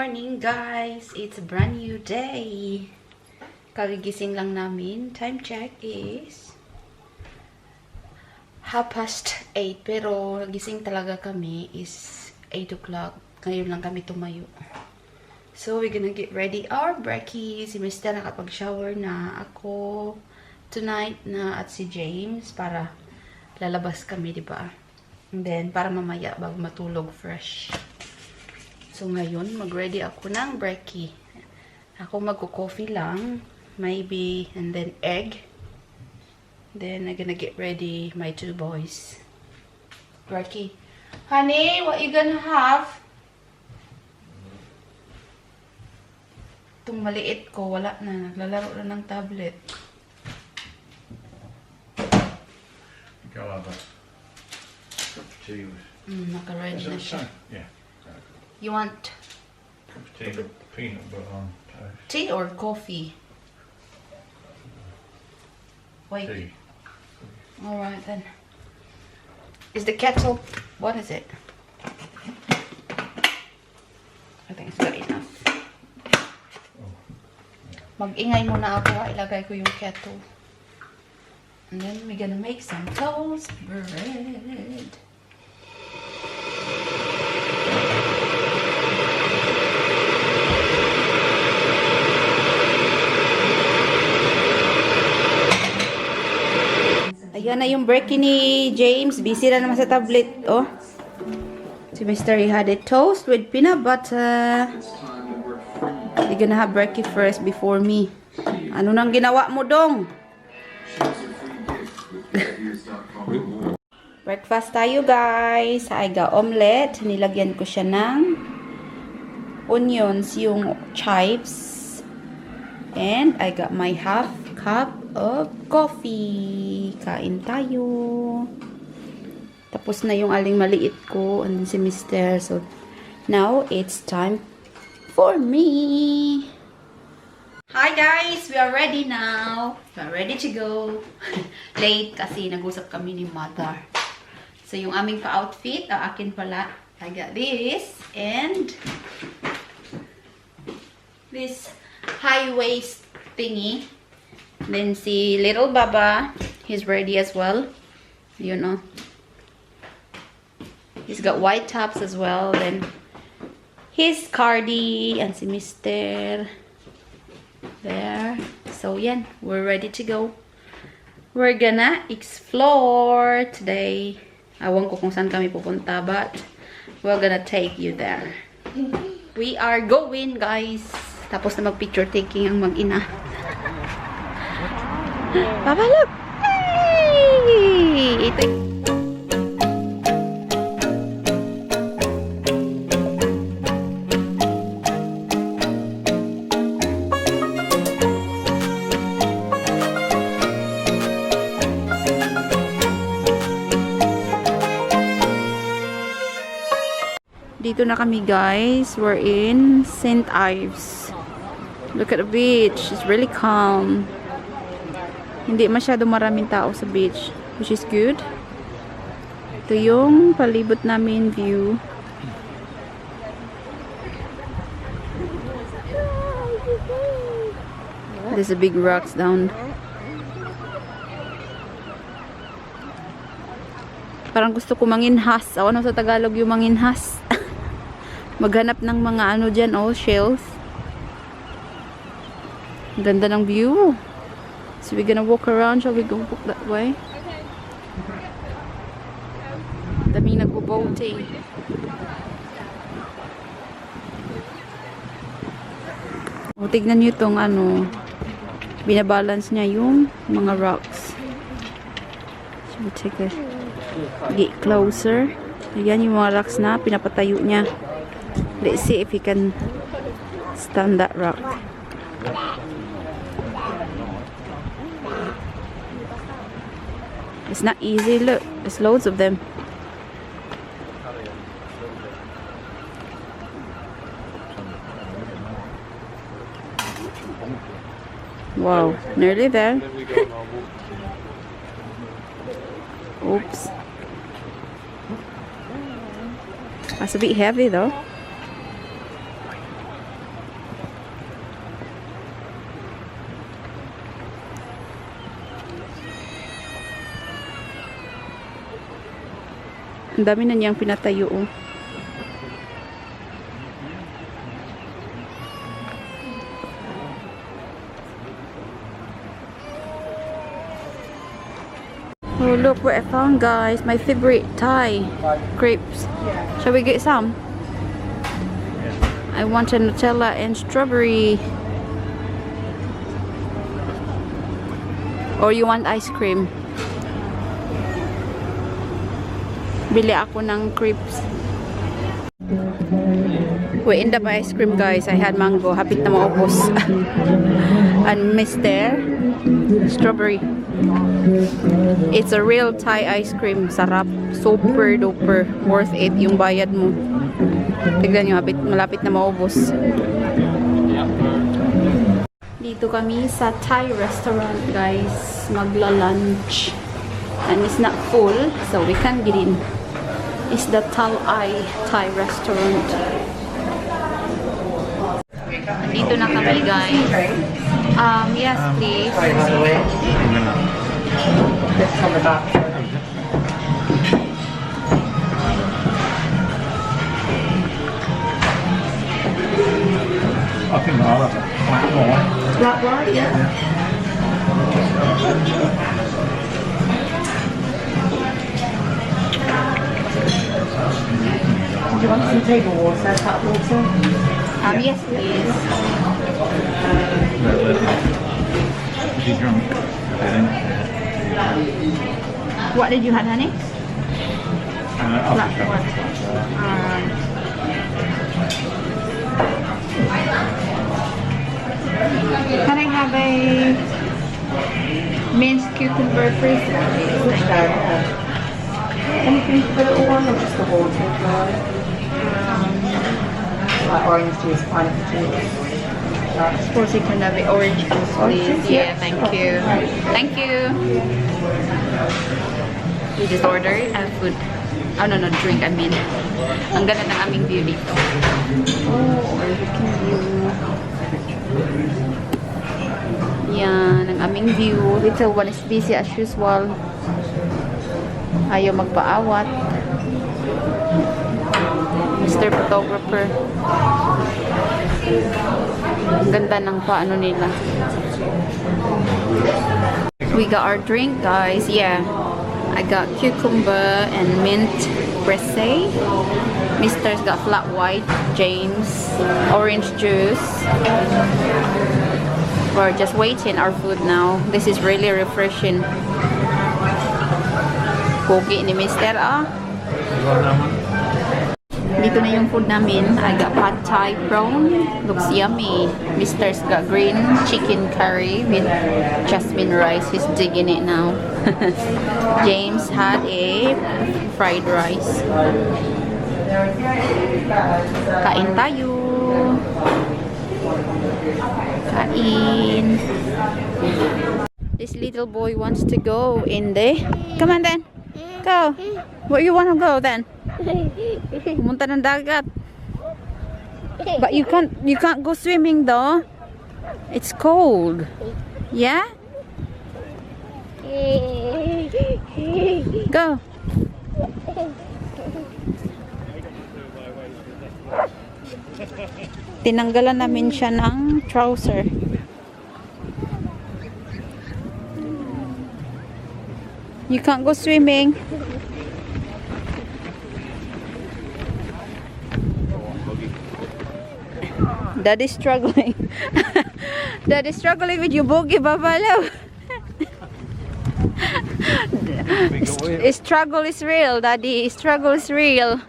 morning, guys! It's a brand new day. Kagigising lang namin. Time check is 8:30. Pero gising talaga kami is 8 o'clock. Ngayon lang kami tumayo. So, we're gonna get ready our brekkie. Si Mr. nakapag-shower na. Ako tonight na at si James para lalabas kami, diba? And then, para mamaya bago matulog fresh. So, ngayon, mag-ready ako ng brekkie. Ako magko-coffee lang. Maybe, and then egg. Then, I'm gonna get ready my two boys. Brekkie. Honey, what you gonna have? Itong maliit ko, wala na. Naglalaro na ng tablet. Go over. Tea with... Naka-ready na siya. Yeah. You want Cup of tea with peanut butter on toast. tea or coffee? Wait. Tea. Alright then. Is the kettle... What is it? I think it's got enough. Oh. Mag-ingay muna ako. Ilagay ko yung kettle. And then we're gonna make some toast bread. Ayan na yung brekkie ni James. Busy na naman sa tablet. Oh. Si Mr. He had it toast with peanut butter. We're gonna have brekkie first before me. Ano nang ginawa mo, dong? Breakfast tayo, guys. I got omelette. Nilagyan ko siya ng onions, yung chives. And I got my half cup of coffee. Kain tayo. Tapos na yung aling maliit ko. And then si Mr. So, now it's time for me. Hi guys! We are ready now. We are ready to go. Late kasi nag-usap kami ni Mother. So, yung aming pa-outfit, akin pala. I got this. And this high-waist thingy. Then si little Baba, he's ready as well. You know. He's got white tops as well. Then his Cardi and si Mr. There. So yan, we're ready to go. We're gonna explore today. Awan ko kung saan kami pupunta, but we're gonna take you there. We are going, guys. Tapos na mag-picture taking ang mag-ina. Papa, look! Hey! Ito Dito na kami, guys. We're in St. Ives. Look at the beach. It's really calm. Hindi masyado maraming tao sa beach, which is good. Ito yung palibot namin view. There's a big rocks down. Parang gusto ko manginhas. Ano sa Tagalog yung manginhas? Maghanap ng mga ano dyan, oh, shells. Ganda ng view. So we're gonna walk around. Shall we go walk that way? Daming nagbo-boating. O, tignan nyo itong ano, binabalance niya yung mga rocks. So we take a get closer. Ayan yung mga rocks na pinapatayo niya. Let's see if he can stand that rock. It's not easy. Look, there's loads of them. Wow, nearly there. Oops. That's a bit heavy though. Ang dami na niyang pinatayo. Oh. Oh, look what I found, guys. My favorite Thai crepes. Shall we get some? I want a Nutella and strawberry. Or you want ice cream? Bili ako ng crepes. We end up ice cream, guys. I had mango. Hapit na maubos. And Mr. Strawberry. It's a real Thai ice cream. Sarap. Super duper. Worth it yung bayad mo. Tignan nyo, malapit na maubos. Dito kami sa Thai restaurant, guys. Magla-lunch. And it's not full, so we can get in. It's the Thai restaurant. Dito na kami, guys. Yes, please. I think I'll have a flat white. Flat white, yeah. Do you want some table water, tap water? Yes, please. Is he drunk? What did you have, honey? I'll just Flat have white. Can I have a minced cucumber freeze? Anything for the little one or just the water? Like orange juice, pineapple juice. Of course, you can have the orange juice, please. Yeah, thank you. Thank you. We just ordered food. Oh, no, drink, I mean. Ang ganda ng aming view dito. Oh, overlooking view. Yan, ang aming view. Little one is busy as usual. Ayaw magpaawat. Mr. Photographer. Ang ganda ng paano nila. We got our drink, guys. Yeah. I got cucumber and mint presse. Mister's got flat white. James, orange juice. We're just waiting our food now. This is really refreshing. Pogi ni Mister, Dito na yung food namin. I got pad thai prawn. Looks yummy. Mister's got green chicken curry with jasmine rice. He's digging it now. James had a fried rice. Kain tayo. Kain. This little boy wants to go in there. Come on then. Go. Where you want to go then? Pumunta ng dagat. But you can't go swimming though. It's cold. Yeah? Go. Tinanggalan namin siya ng trouser. You can't go swimming. Daddy's struggling. Daddy's struggling with your boogie, Babalo. Struggle is real, Daddy. Struggle is real.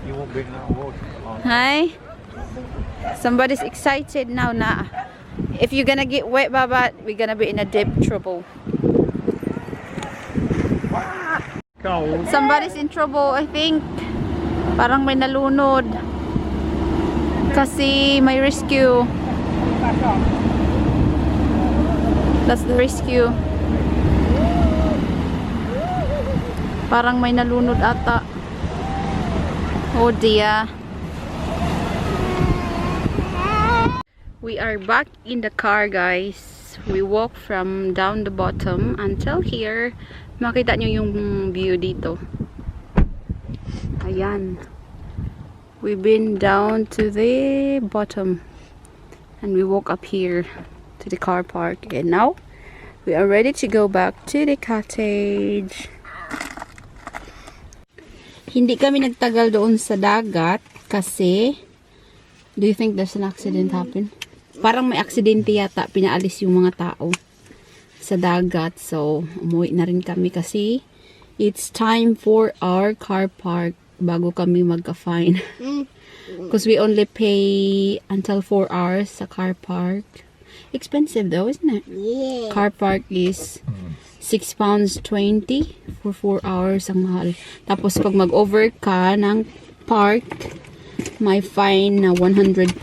You won't bring that water on. Hi? Somebody's excited now, na. If you're gonna get wet, Baba, we're gonna be in a deep trouble. Cold. Somebody's in trouble, I think. Parang may nalunod. Kasi may rescue. That's the rescue. Parang may nalunod ata. Oh dear. We are back in the car, guys. We walk from down the bottom until here. Makita nyo yung view dito. Ayan. We've been down to the bottom. And we walk up here to the car park. And now, we are ready to go back to the cottage. Hindi kami nagtagal doon sa dagat kasi do you think there's an accident happen? Parang may aksidente yata, pinaalis yung mga tao sa dagat. So, umuwi na rin kami kasi it's time for our car park bago kami magka-fine. Because we only pay until 4 hours sa car park. Expensive though, isn't it? Yeah. Car park is £6.20 for 4 hours. Ang mahal. Tapos pag mag-over ka ng park, may fine na £100.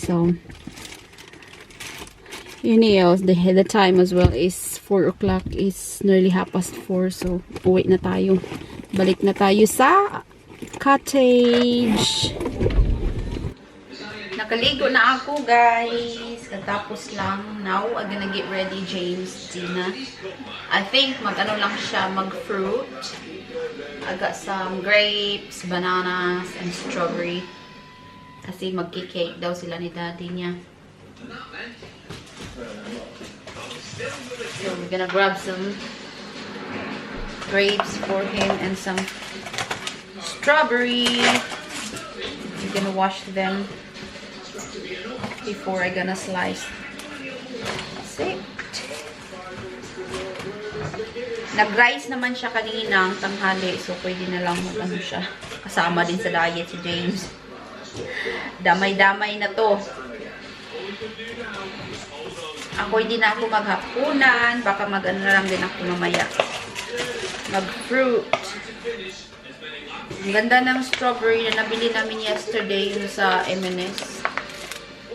So, yun yun. The time as well is 4 o'clock. Is nearly 4:30. So, uwi na tayo. Balik na tayo sa cottage. Nakaligo na ako, guys. Katapos lang. Now, I'm gonna get ready, James, Gina. I think mag-ano lang siya, mag-fruit. I got some grapes, bananas, and strawberry. Kasi magki-cake daw sila ni daddy niya. So, we're gonna grab some grapes for him and some strawberry. I'm gonna wash them before I gonna slice. That's it. Nag-rice naman siya kaninang tanghali, so pwede na lang mag-ano siya. Kasama din sa diet si James. Damay-damay na to. Ako hindi na ako maghapunan, baka mag-ano na lang din ako mamaya. Mag-fruit. Ang ganda ng strawberry na nabili namin yesterday yun sa M&S.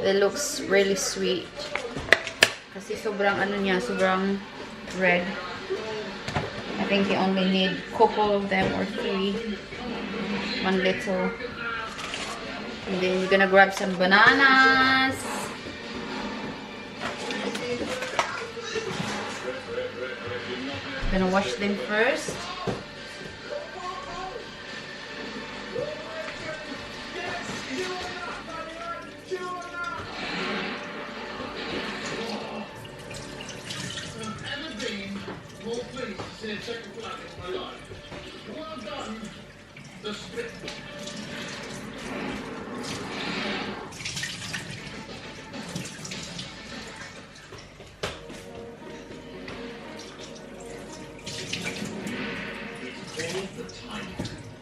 It looks really sweet. Kasi sobrang ano niya, sobrang red. I think you only need couple of them or 3. 1 little. And then you're gonna grab some bananas. Gonna wash them first.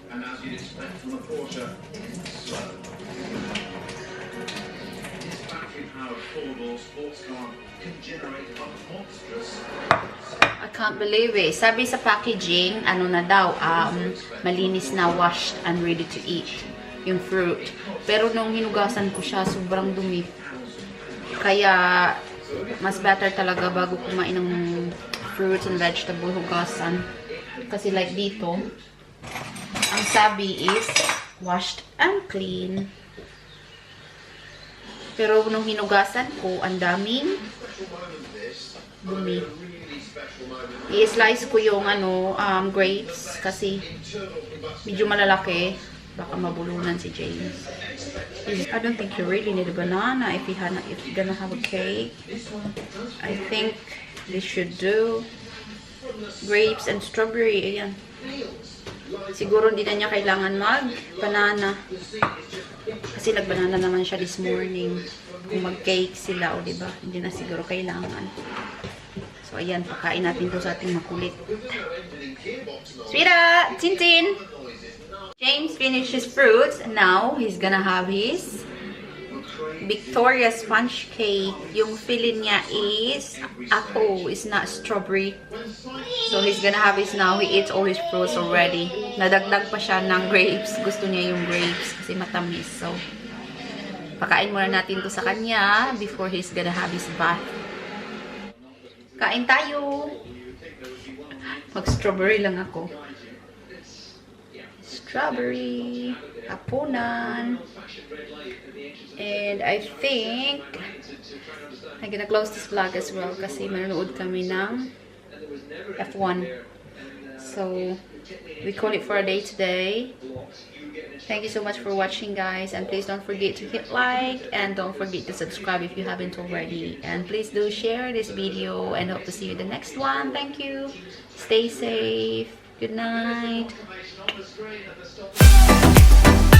And as you'd expect from a Porsche, slow. This battery-powered four-door sports car can generate a monstrous. I can't believe it. Sabi sa packaging, ano na daw, malinis na, washed and ready to eat. Yung fruit. Pero nung hinugasan ko siya, sobrang dumi. Kaya, mas better talaga bago kumain ng fruits and vegetable, hugasan. Kasi like dito, ang sabi is washed and clean. Pero nung hinugasan ko, ang daming dumi. I-slice ko yung grapes kasi medyo malalaki. Baka mabulunan si James. I don't think you really need a banana if you're gonna have a cake. I think this should do. Grapes and strawberry. Ayan. Siguro hindi na niya kailangan mag-banana. Kasi nag-banana naman siya this morning. Kung mag-cake sila, o diba? Hindi na siguro kailangan. So, ayan. Pakain natin to sa ating makulit. Sweetheart! Tintin! James finished his fruits. And now, he's gonna have his Victoria sponge cake. Yung filling niya is apple. It's not strawberry. So, he's gonna have his now. He eats all his fruits already. Nadagdag pa siya ng grapes. Gusto niya yung grapes kasi matamis. So, pakain muna natin to sa kanya before he's gonna have his bath. Kain tayo! Mag-strawberry lang ako. Strawberry. Hapunan. And I think I'm gonna close this vlog as well kasi manonood kami ng F1. So, we call it for a day today. Thank you so much for watching, guys, and please don't forget to hit like and don't forget to subscribe if you haven't already, and please do share this video and hope to see you in the next one. Thank you. Stay safe. Good night. Information on the screen at the stop.